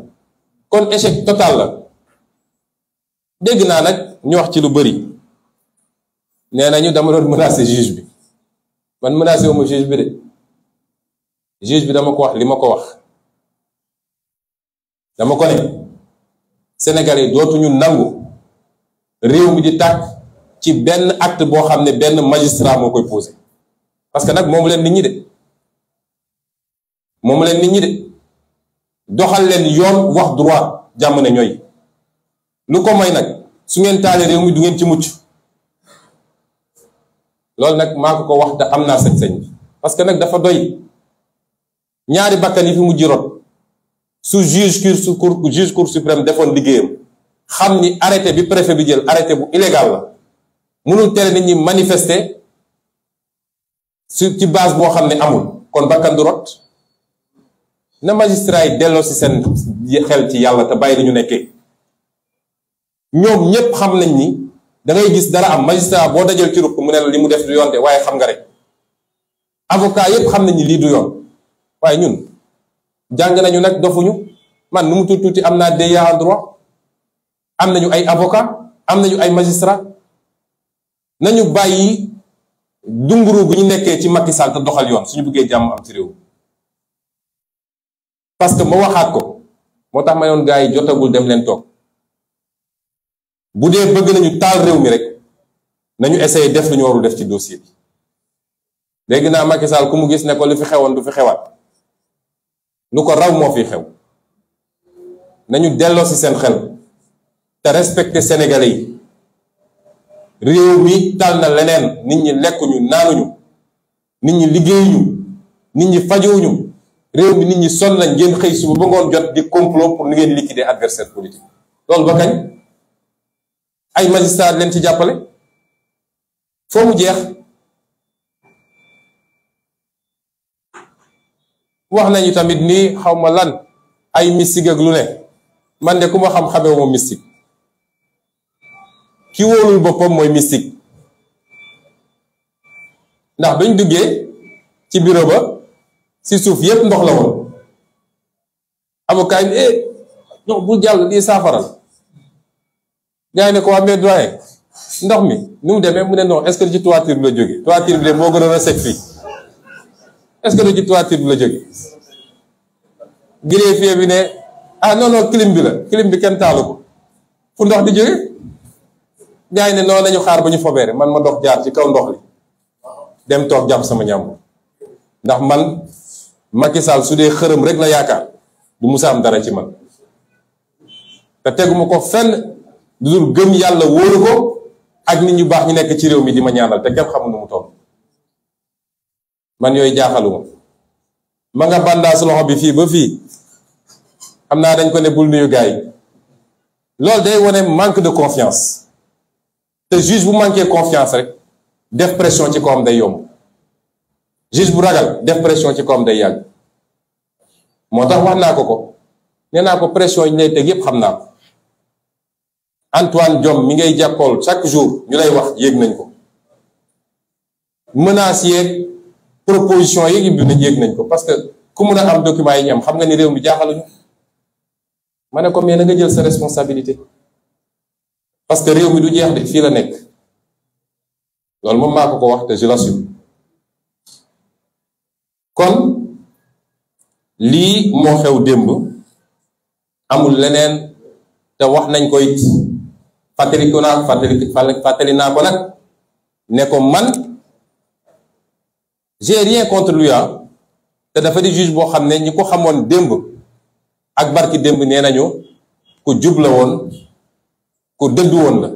Speaker 2: kon échec total la dégg naa nag ñu wax ci lu bëri nee nañu dama doon menacer juge bi man menacé wu ma juge bi de juge bi dama ko wax li ma ko wax dama ko ne Sénégalais dootuñu nangu réew mi di tàkk ci benn acte boo xam ne benn magistrat moo koy posé parce que nag moomu leen nit ñi de moomu leen nit ñi de doxal leen yoon wax droit jàmm ne ñooy lu ko mooy nag su ngeen taalee réew mi du ngeen ci mucc loolu nag maa ko wax te am naa sañ-sañ bi parce que nag dafa doy ñaari bakkan yi fi mujj rot su juge cour suprême defoon liggéeyam xam ni arrêté bi préfet bi jël arrêté bu illégal la mënul tere nit ñi manifester ci base boo xam ne amul kon bakkan du rot na magistrat yi delloo ci seen xel ci yàlla te bàyyi li ñu nekkee ñoom ñépp xam nañ ni da ngay gis dara am magistrat boo dajal ci ruq mu ne la li mu def du yoon de waaye xam nga rek avocat yépp xam nañ ni lii du yoon waaye ñun jàng nañu nag dofuñu man nu mu tuuti am naa DEA en droit am nañu ay avocat am nañu ay magistrat nañu bàyyi dunguru bu ñu nekkee ci Macky Sall te doxal yoon suñu bëggee jàmm am ci réew parce que ma waxaat ko moo tax ma yoon gars yi jotagul dem leen toog bu dee bëgg nañu taal réew mi rek nañu essayer def lu ñu warul def ci dossier bi léegi naa Macky Sall ku mu gis ne ko lu fi xewoon du fi xewaat lu ko raw moo fi xew nañu delloo ci seen xel te respecter Sénégalais yi réew mi tal na leneen nit ñi lekkuñu naanuñu nit ñi liggéeyuñu nit ñi fajuwuñu réew mi nit ñi sonn nañ ngeen xëy suba ba ngoon jot di complot pour ni ngeen liquider adversaire politique loolu ba kañ ay magistrat leen ci jàppale foo mu jeex wax nañu tamit ni xawma lan ay mystique ak lu ne man de ku ma xam-xamee wu ma mystique ki wóolul boppam mooy mystique ndax bañ duggee ci bureau ba si suuf yépp ndox la woon avocat yi non bu jàll lii saafaral gars yi ne ko waa mais doyen ndox mi nu mu demee mu ne non est-ce que ci toiture bi la jóge toiture bi de moo gën a sec fii est-ce que ci toiture bi la jóge greffier bi ne ah non non clim bi la clim bi kenn taalu ko fu ndox di jóge gars yi ne noonu nañu xaar ba ñu fobeere man ma dox jaar ci kaw ndox li dem toog jàpp sama ñàmbur ndax man Macky Sall su dee xërëm rek la yaakaar du musa am dara ci man te teguma ko fenn du dul gëm yàlla wóoru ko ak nit ñu baax ñu nekk ci réew mi di ma ñaanal te kenn xamul nu mu toll man yooyu jaaxaluma ma nga bandaas loxo bi fii ba fii xam naa dañ ko ne bul nuyu gars yi loolu day wane manque de confiance te juge bu manqué confiance rek def pression ci kawam day yomb juge bu ragal def pression ci kawam day yàgg moo tax wax naa ko nee naa ko pression yi ñu lay teg yépp xam naa ko Antoine Diome mi ngay jàppool chaque jour ñu lay wax yéeg nañ ko menaces yeeg proposition yeeg yi nañ yéeg nañ ko parce que ku mun a am document yi ñu am xam nga ni réew mi jaaxaluñu ma ne ko mais na nga jël sa responsabilité parce que réew mi du jeex de fii la nekk loolu moom maa ko wax te je l'assume kon lii moo xew démb amul leneen te wax nañ ko it fàttali naa ko nag ne ko man j'ai rien contre lui te dafa di juge boo xam ne ñi ko xamoon démb ak barki démb nee nañu ku jub la woon ku dëddu woon la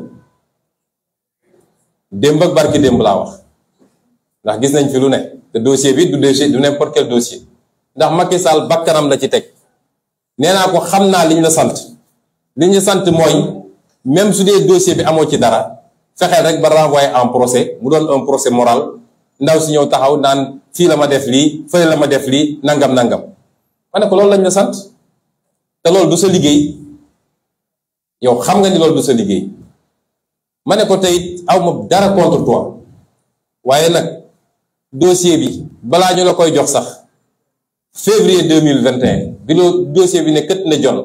Speaker 2: démb ak barki démb laa wax ndax gis nañ fi lu ne te dossier bi du n'importe quel dossier ndax Macky Sall bakkanam la ci teg nee naa ko xam naa liñ la sant liñ la sant mooy même su dee dossier bi amoo ci dara fexeel rek ba renvoyer en procès mu doon un procès moral ndaw si ñëw taxaw naan fii la ma def lii fële la ma def lii nangam ma ne ko loolu lañ la sant te loolu du sa liggéey yow xam nga ni loolu du sa liggéey ma ne ko tey aw ma dara contre toi waaye nag dossier bi balaa ñu la koy jox sax février 2021 bi loo dossier bi ne kët na jon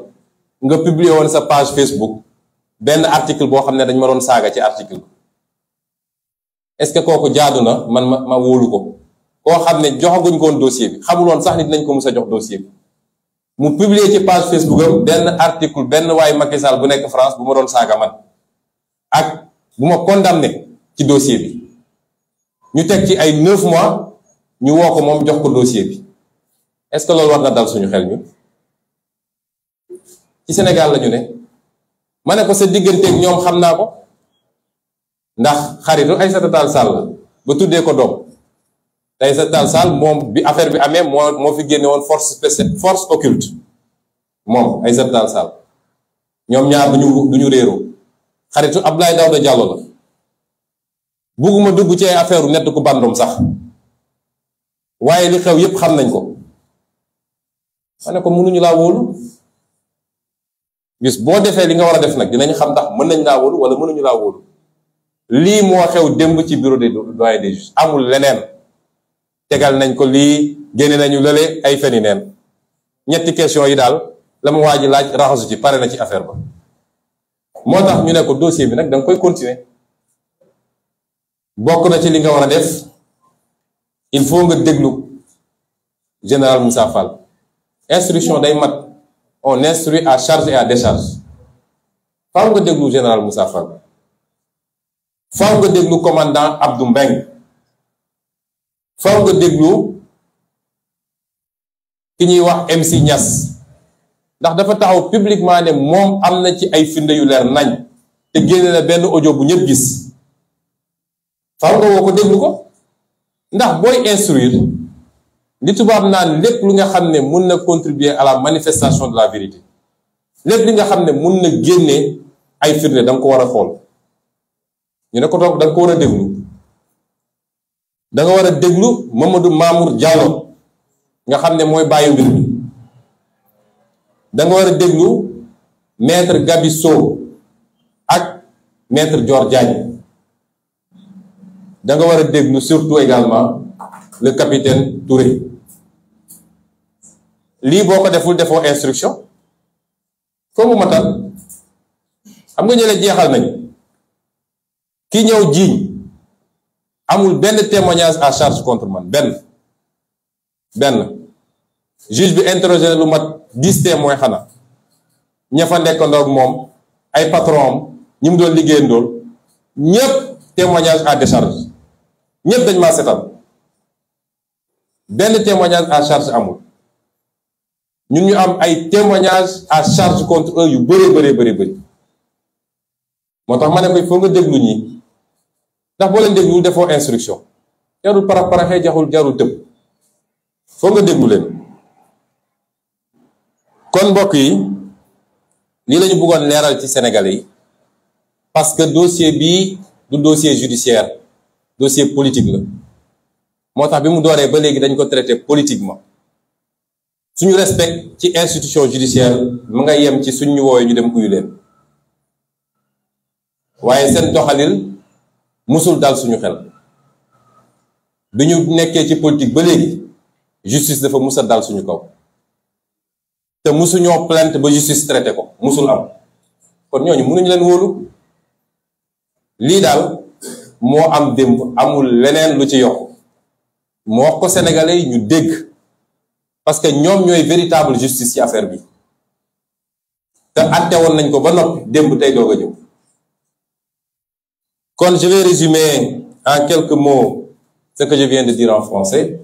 Speaker 2: nga publier woon sa page Facebook benn article boo xam ne dañ ma doon saaga ci article est-ce que kooku jaadu na man ma wóolu ko koo xam ne joxaguñ ko woon dossier bi xamuloon sax nit nañ ko mus a jox dossier bi mu publier ci page Facebook am benn article benn waaye Macky Sall bu nekk France bu ma doon saaga man ak bu ma condamné ci dossier bi ñu teg ci ay 9 mois ñu woo ko moom jox ko dossier bi est-ce que loolu war na dal suñu xel ñu ci Sénégal la ñu ne ma ne ko sa digganteeg ñoom xam naa ko ndax xaritu Aïssata Tall Sall la ba tuddee ko doom Aïssata Tall Sall moom bi affaire bi amee moo fi génne woon force occulte moom Aïssata Tall Sall ñoom ñaar duñu réeroo xaritu Abdoulaye Daouda Diallo la bugguma dugg ci ay affaire nett ku bandum sax waaye li xew yépp xam nañ ko ma ne ko mënuñu laa wóolu bis boo defee li nga war a def nag dinañ xam ndax mën nañ laa wóolu wala mënuñu laa wóolu lii moo xew démb ci bureau des doyens des juges amul leneen tegal nañ ko lii génne nañu lële ay feni neen ñetti question yi daal la ma waa ji laaj raxasu ci pare na ci affaire ba moo tax ñu ne ko dossier bi nag da nga koy continuer bokk na ci li nga war a def il faut nga déglu général Moussa Fall instruction day mat on instruit à charge et à décharge faaw nga déglu général Moussa Fall faaw nga déglu commandant Abdou Mbeng faaw nga déglu ki ñuy wax MC Niass ndax dafa taxaw publiquement ne moom am na ci ay firnde yu leer nañ te génne na benn audio bu ñëpp gis faaw nga woo ko déglu ko ndax booy instruire li tubaab naan lépp lu nga xam ne mun na contribuer à la manifestation de la vérité lépp li nga xam ne mun na génne ay firnde da nga ko war a xool ñu ne ko toog da nga ko war a déglu da nga war a déglu Mamadou Mamour Diallo nga xam ne mooy bàyyi mbir mi da nga war a déglu maître Gabi Sow ak maître Dior Diagne da nga war a déglu surtout également le capitaine Touré lii boo ko defoo instruction foo mu matal xam nga ñële jeexal nañu ki ñëw jiiñ amul benn témoignage à charge contre man benn juge bi interrogé lu mat 10 témoins xanaa ña fa nekkandoo ak moom ay patron am ñi mu doon liggéeyandool ñépp témoignage à décharge ñépp dañ maa setal benn témoignage à charge amul ñun ñu am ay témoignage à charge contre eux yu bëri moo tax ma ne ko il faut nga déglu ñi ndax boo leen déglu defoo instruction jarul paraxee jarul tëb foo nga déglu leen kon mbokk yi lii la ñu bëggoon leeral ci Sénégalais yi parce que dossier bii du dossier judiciaire dossier politique la moo tax bi mu dooree ba léegi dañ ko traité politiquement suñu respect ci institution judiciaire mu nga yem ci suñu woowee ñu dem uyu leen waaye seen doxalin musul dal suñu xel bi ñu nekkee ci politique ba léegi justice dafa mus a dal suñu kaw te musuñoo plainte ba justice traité ko musul am kon ñooñu mënuñu leen wóolu lii daal moo am démb amul leneen lu ci yokk moo wax ko sénégalais yi ñu dégg parce que ñoom ñooy véritable justice ci affaire bi te àtte woon nañ ko ba noppi démb tey doog a ñëw kon je vais résumer en quelques mots ce que je viens de dire en français